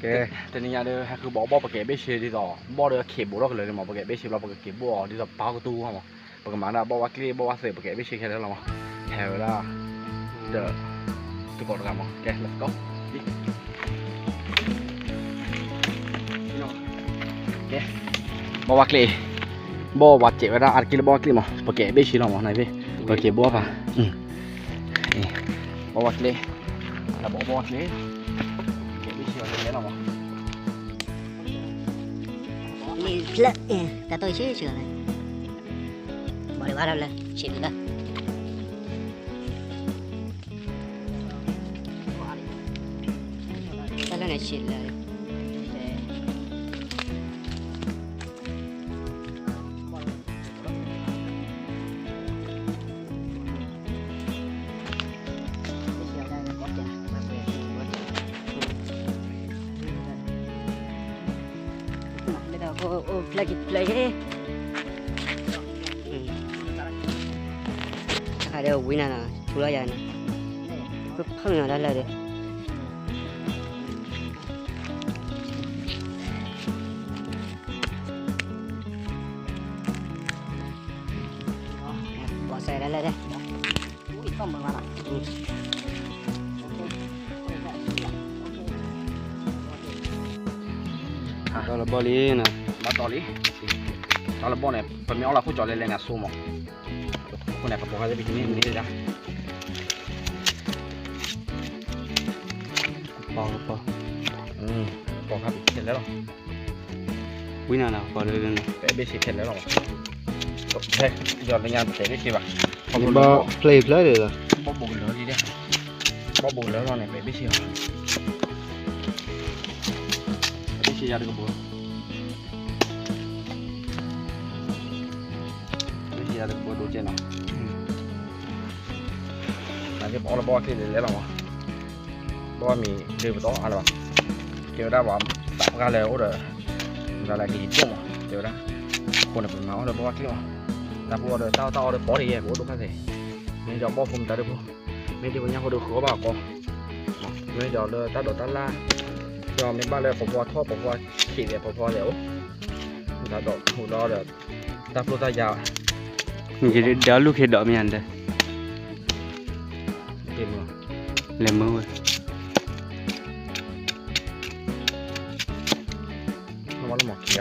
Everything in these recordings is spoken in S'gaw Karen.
ကဲ, တနံၤညါဒီး ဟဲဃုဘီဘီၣ် ပကဲဘ့ၣ်ဆ့ဒ်သိး ဘီၣ်ဒီးခ့ဘိၣ်ထီၣ်ကလၢာ်န့ၣ်မး ပကဲဘ့ၣ်ဆ့ဘျီ ပကက့ၤဘိၣ်အီၤဒ်သိးပာ်ကတူၢ်မး, ပကမၤဒၣ်ဘီၣ်ဝါကျ့ၣ် ဘီၣ်ဝါသုး ပကဲဘ့ၣ်ဆ့ခဲလၢာ်လီၤမး, ဟဲဝဲဒၣ် ဒီး သုကိးတဂၤမး ကဲ let's go. ကဲ, ဘီၣ်ဝါကျ့ၣ်, ဘီၣ်ဝါစဲးဝဲဒၣ်အါတက့ၢ်လၢဘီၣ်ဝါကျ့ၣ်မး ပကဲဘ့ၣ်ဆ့လီၤမး နဖ့, ပက့ၤဘိၣ်ပာ် ဘီၣ်ဝါကျ့ၣ်, တၢ်ဘီၣ်ဘီၣ်ကျ့ၣ်, ကဲဘ့ၣ်ဆ့လီၤမး, မ့ၢ်ဖျၢၣ်, တၢ်တိၢ်ဆ့ဆ့လီၤ, ဘီၣ်လၢဘၣ်ထီၣ်လၢ ဆံးလၢ တၢ်လၢန့ၣ်ဆံးလၢ လၢတၢ်အိၣ်ဖျဲၣ်က့ၤဖျဲၣ်, တခါဒီးဝံနၤနီၤ ထူလီၤယၤနီၤ, ဖုဖုနီၤတၢ်လၢဒီး ဘီၣ်စဲးဒၣ်လဲၣ်, တီလၢဘီၣ်လံနီၤ, ဘၣ်တီလံ, တီလၢဘီၣ်န့ၣ် ပမ့ၢ်အီၣ်လၢခိၣ်ကၠီလဲၤလဲၤန့ၣ်အစိမး, အဃိန့ၣ် ပပိာ်ခါသ့ၣ် ပကန့ၢ်မနုၤဒၣ်, ပီၤပီၤ, ပီၤခါပခဲလၢာ်လီၤ. ဝံနၤနီၤ ပီၤလၢလၢနီၤ ပအဲၣ်ဘ့ၣ်ဆ့ခဲလၢာ်လီၤ, ဟဲ, ယီၤလၢညါပအဲၣ်ဘ့ၣ်ဆ့ဘၣ်, ဘီၣ်ဖျၢၣ်ဖျၢၣ်ဒီး, ဘီၣ်ဘိးကလၢာ်လံ, ဘီၣ်ဘိးကလၢာ်လီၤန့ၣ် ပအဲၣ်ဘ့ၣ်ဆ့လီၤ, ပအဲၣ်ဘ့ၣ်ဆ့ယၤတကဘိ, ပအဲၣ်ဘ့ၣ်ဆ့ယၤတကဘိဒိကဲနီၤ, ပအီၣ်လၢဘီၣ်ချ့လဲၤလဲၤလီၤမး ဘီၣ်မံၤဒုးပတီၢ်အါလၢၤဘၣ်, ကဲဝဲဒၣ်ပှၤသးပှၢ်လၢအိၣ်ဒီး မတၤလဲၣ်ကလံၤဒိၣ်မး ကဲဝဲဒၣ်, အဃိန့ၣ် ပမၤအီၣ်ဒီးဘီၣ်ဝါချ့မး, တၢ်ပူအီၣ်ဒီးတၢ်အီၣ်တၢ်အီဒီးပီၢ်တယဲၢ် ပအိၣ်ဒိၣ်ခါသ့ၣ်, မ့ၢ်ဒီးဘီၣ်ဖိမတၤဒုးဖိ, မ့ၢ်ဒံးပညၣ်ဖိဒုးဃုအီၣ်ဘၣ်အီၤကီ, မ့ၢ်ဒီးလၢတၢ်ဒိးတၢ်လၢ်, ဒီးမ့ၢ်ဘၣ်လၢပှၤဖိထီၣ်ပှၤဖိဆံးသ့ၣ် ပှၤဖိသ့ၣ်အိၣ်, တၢ်ဒိးဟူးလီၤဒီး တၢ်ပျိတၢ်ယၤ, ဒီးလူၢ်ခ့ဒီးမ့ၢ်ယၤဒီး, လဲၤမုာ်ဝဲ, အလံ, လၢတၢ်အိၣ်ဆိးဝ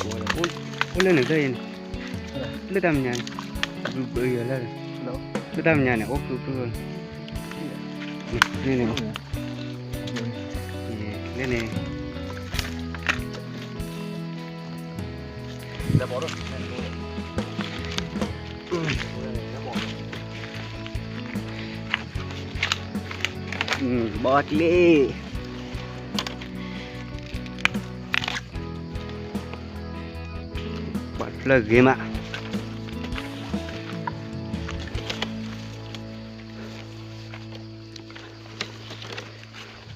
ဲ, အိၣ်လၢနုာ်တၢ်အံၤန့ၣ်, လၢတၢ်မဲာ်ညါန့ၣ်, ဘုဘုယၤလၢ, လၢတၢ်မဲာ်ညါန့ၣ် အိၣ်ဖုဖု, လၢန့ၣ်, လၢန့ၣ် ဘီၣ်ကျ့ၣ်, ပှၤဖျၢၣ်ဂ့ၤမး, ဘီၣ်ဘီၣ်, တၢ်လီၢ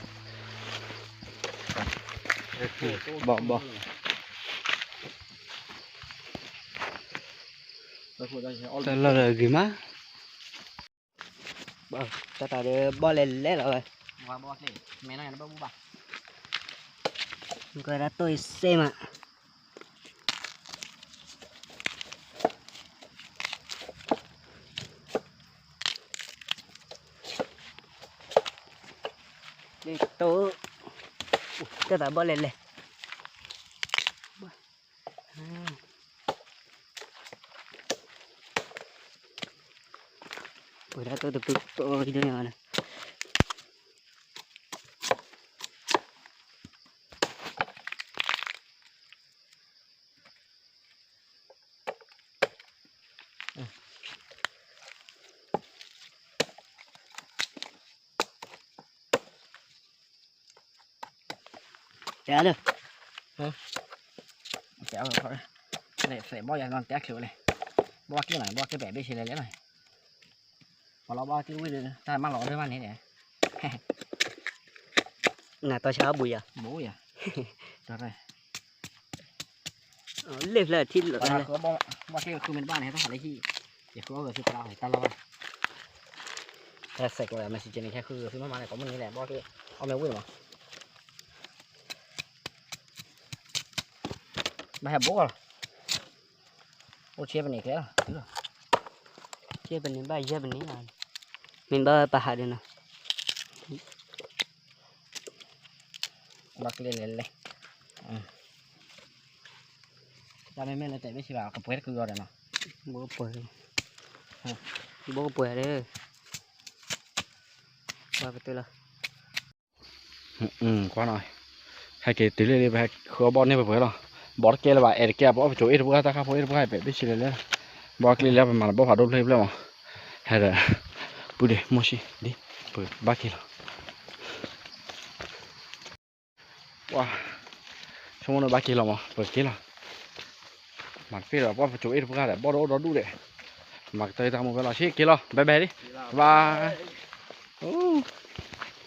်ဒီးဂ့ၤမး, တၢ်တၢ်ဒီးဘီၣ်လဲၤလဲၤလီၤဝဲ, ကဲဒၣ်တိၢ်အံၤစ့မး, တိၢ်, တၢ်တၢ်ဘီၣ်လဲၤလဲၤ ပှၤဒၣ်တိၢ်တပူၤတိၢ်ဒ်န့ၣ်န့ၣ်, တဲလၢ, တဲသဲးဘီၣ်ယၤနီၤ တဲချုးဝဲလဲၣ်, ဘီၣ်က့ၣ်နီၤ ဘီၣ်က့ၣ်ပဲာ်ဘ့ၣ်ဆ့လဲၣ်လဲၣ်နီၤ, ပှၤလီၤဘီၣ်က့ၣ်ဝံၤဒီး တၢ်မၤလီၤအီၣ်ဒၢမးန့ၣ်ဒီး, နၤတီဆါအီၣ်ဘှံးယၤ, ဘှံးယၤ, တရၢ လ့ၣ်ဖျၢၣ်ထံလီၤ, ဘီၣ်ချ့ဃုမ့ၢ်တဘၣ်န့ၣ် ဟဲထီၣ်လၢဟံၣ်, ယဃုအီၣ်ဂဲၤဆူတြၢ်အီၤတၢ်လီၢ်ဘၣ်, ဟဲစဲးကျိးမ့ၢ်စံကဲန့ၣ် ဟဲဃုဂဲၤဆူမ့ၢ်မးန့ၣ် ကိးမုၢ်နံၤလဲၣ် ဘီၣ်ချ့, အီၣ်မ့ၢ်ဝံၣ်မး, ဘၣ်ဟဲဘိလီၤ, အိၣ်ဆ့ပန့ၣ်ကျဲလီၤ, ဆ့ပန့ၣ်ဘၣ်ယဲၢ်ပန့ၣ်, မ့ၢ်ဘၣ်ပဟးဒ်နီၤ, ဘီၣ်ချ့လဲၤလဲၤ တၢ်မ့မ့ၢ်လၢတဲာ်ဘ့ၣ်ဆံးဘၣ် ကပှဲၤတကုာ်အီၤဒီးနီၤ, ဘိကပှဲၤ, ဘိကပှဲၤဒီး, ပှၤကတၢၢ်လီၤ, ကွၢ်နီၤ, ဟဲက့ၤတုၤလၢလံ ပဟဲဃုအီၣ်ဘီၣ်န့ၢ်ပှဲၤပှဲၤလီၤ, ဘီၣ်တကဲလၢၤဘၣ် အဲၣ်တကဲ ပအီၣ်ပစိၤအ့ၣ်တပှၢ် တၢ်ခါဖိအ့ၣ်တပှၢ် ပဲာ်ဘ့ၣ်ဆံးလဲၤလဲၤ, ဘီၣ်ချ့လၢပမၤလၢဘီၣ်ဖးဒိၣ်ဖျၢၣ်ဖျၢၣ်မး, ဟဲဒီး, ပုၢ်ဒ့ၣ်မိၢ်ဆံၣ်ဒ်, ပဘၣ်က့ၤလီၤ ပှၤ, ဆိကမိၣ်န့ၣ်ဘၣ်က့ၤလီၤမး ပက့ၤလီၤ, မၤတပ့ၢ်ဒီးပှၢ်ပစိၤအ့ၣ်တပှၢ်ဒီး ဘီၣ်တအိၣ်ဒီဒူၣ်ဒီး, မၤကတၢၢ်တၢ်မူဖဲလီၤ ဆ့က့ၤလီၤ bye bye ဒ်, bye,